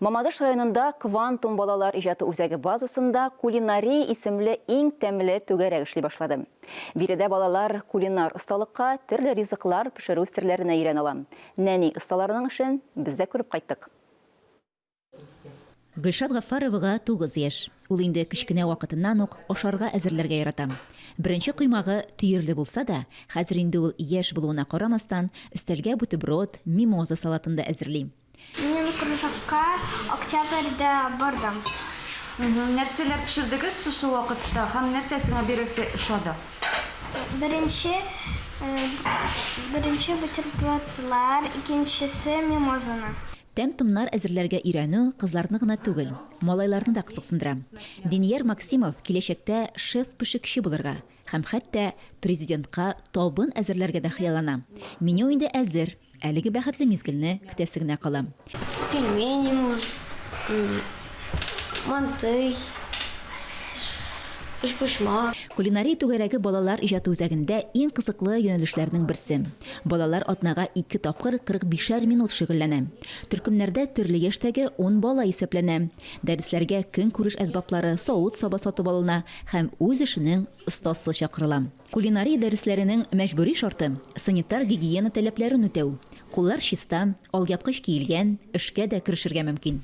Мамадыш районында Квантум балалар иҗаты үзәге базасында Кулинария исемле иң тәмле түгәрәк эшли башлады. Биредә балалар кулинар осталыкка, төрле ризыклар пешерү серләренә өйрәнә ала. Нәни осталарның эшен без дә күреп кайттык. Гөлшат Гаффаровага 9 яшь. Ул инде кечкенә вакытыннан ук ашарга әзерләргә ярата. Беренче коймагы төерле булса да, хәзер инде ул яшь булуына карамастан, өстәлгә бутерброд, мимоза салатын да әзерли. Мин кружокка октябрьдә бардым. Нәрсәләр пешердегез шушы вакытта һәм нәрсә сиңа бигрәк тә ошады? Беренче, беренче бутербродлар, икенчесе мимозаны. Тәм-томнар әзерләргә өйрәнү кызларны гына түгел, малайларны да кызыксындыра. Динияр Максимов киләчәктә шеф-пешекче булырга һәм хәтта президентка табын әзерләргә дә хыяллана. Меню инде әзер, әлеге бәхетле мизгелне көтәсе генә кала. Пельмени, может, мантый, өчпочмак. Кулинария түгәрәге балалар иҗаты үзәгендә иң кызыклы юнәлешләрнең берсе. Балалар атнага ике тапкыр 45 әр минут шөгыльләнә. Төркемнәрдә төрле яшьтәге ун бала исәпләнә. Дәресләргә көнкүреш әсбаплары, савыт-саба сатып алына һәм үз эшенең остасы чакырыла. Кулинария дәресләренең мәҗбүри шарты, санитар-гигиена таләпләрен үтәү. Куллар чиста, алъяпкыч киелгән, эшкә дә керешергә мөмкин.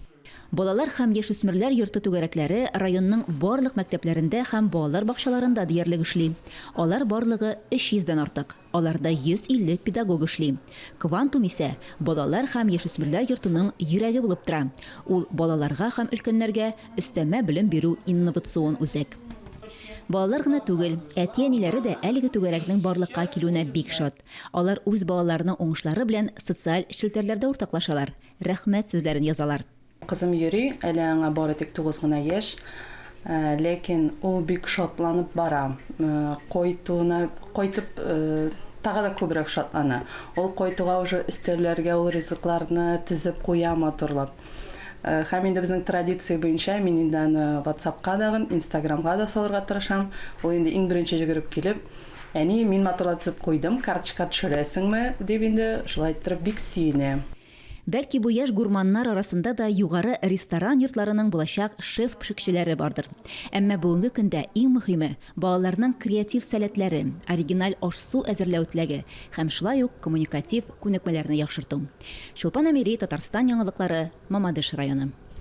Балалар һәм яшүсмерләр йорты түгәрәкләре районның барлык мәктәпләрендә һәм балалар бакчаларында диярлек эшли. Алар барлыгы 300 дән артык. Аларда 150 педагог эшли. Квантум исә балалар һәм яшүсмерләр йортының йөрәге булып тора. Ул балаларга һәм өлкәннәргә өстәмә белем бирү инновацион үзәк. Балалар гына түгел, әти-әниләре дә әлеге түгәрәкнең барлыкка килүенә бик шат. Алар үз балаларының уңышлары белән социаль челтәрләрдә уртаклашалар. Рәхмәт сүзләрен язалар. Кызым йөри, әле аңа бары тик 9 гына яшь. Ләкин ул бик шатланып бара. Кайтуына кайтып тагы да күбрәк шатлана. Ул кайтуга уже өстәлләргә ул ризыкларны тезеп куя матурлап. Һәм инде безнең традиция буенча мин инде аны WhatsApp-ка дагын, Instagram-га да салырга тырышам. Ул инде иң беренче йөгереп килеп, Әни, мин матурлап тезеп куйдым, карточка төшерәсеңме? дип инде шулай иттереп бик сөенә. Бәлки бу яшь гурманнар арасында да югары ресторан йортларының булачак шеф-пешекчеләре бардыр. Әмма бүгенге көндә иң мөһиме, балаларның креатив сәләтләре, оригиналь аш-су әзерләү теләге һәм шулай ук коммуникатив күнекмәләрне яхшырту. Чулпан Әмири, Татарстан яңалыклары, Мамадыш районы.